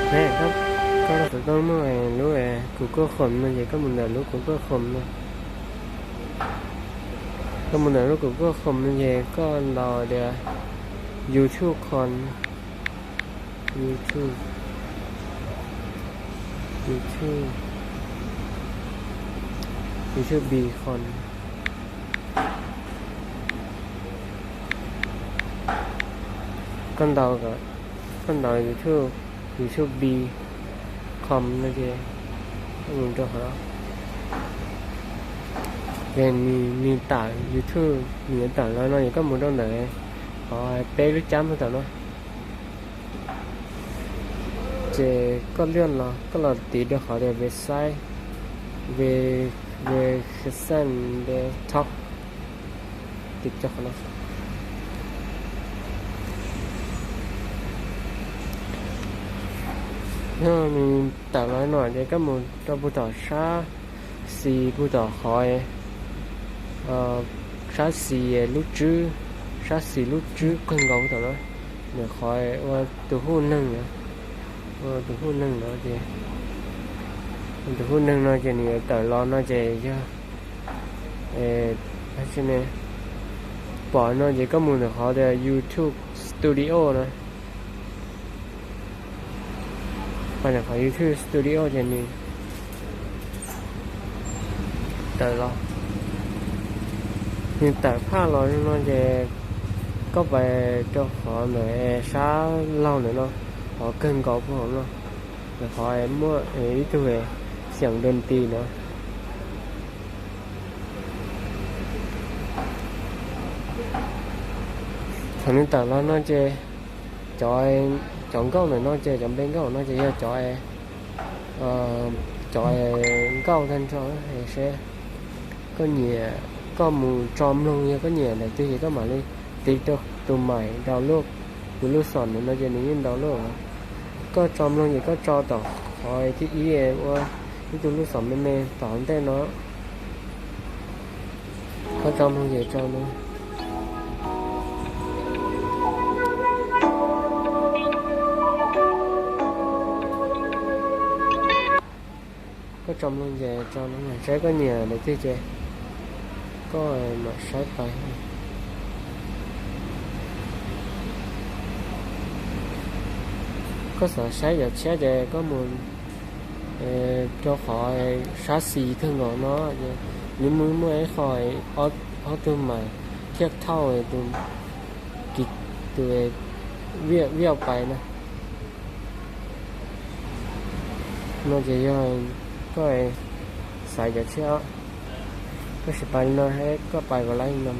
Ne, koj, koj xov tooj muaj lub Google Chrome no ces koj mus ntawm lub Google Chrome no. Koj mus ntawm lub Google Chrome no ces koj ntaus tias YouTube con, YouTube, YouTube, YouTube con. Koj ntaus, koj ntaus YouTube, YouTube com no ces koj mus rau qhov, ces nws tawm YouTube, nws yuav tawm los no ces koj mus rau ntawm qhov peb lub cab mus tom no. Ces koj liaj los koj los tiv rau qhov tias website, website, tiv rau qhov no. Yog nws tawm los no ces koj mus rau puag tom sab xis, puag tom qhov, sab xis lub tswb, sab xis lub tswb kawg nkaus tom no, nws qhov ua tus hu neeg, ua tus hu neeg no ces, tus hu neeg no ces nws yuav tawm los no ces yog, pom no ces koj mus ntawm qhov tias YouTube Studio no. Pom ntawm qhov YouTube Studio ces nws tawm los, nws tawm phaj los no ces koj pais rau qhov ntawm sab laug ntawm no, qhov kawg nkaus puag hauv no, ntawm qhov muaj ib tug xeem doo ti no. Thaum nws tawm los no ces cov, cov nkauj ntawm no ces cov npe nkauj no ces yog cov, cov nkauj tag nrho seb koj nyiam, koj mus tso mloog, yog koj nyiam daim twg ces koj mam li tiv rau tus mais download, tus lub xom ntawm no ces nws yeej download. Koj tso mloog ces koj tso tom qhov thib ib ua ib tug lub xom me me tom ntej no. Koj tso mloog ces tso no. Koj tso mloog ces tso no, saib koj nyiam daim twg ces koj mam saib pais. Koj xav saib cov tshiab ces koj mus rau qhov sab xis kawg nkaus no, nws muaj, muaj ib qho ob tug mais thiaj thauj tus, tus viaj pais na. No ces yog koj xaiv cov tshiab, koj sim pais li no, koj pais kom laib li no.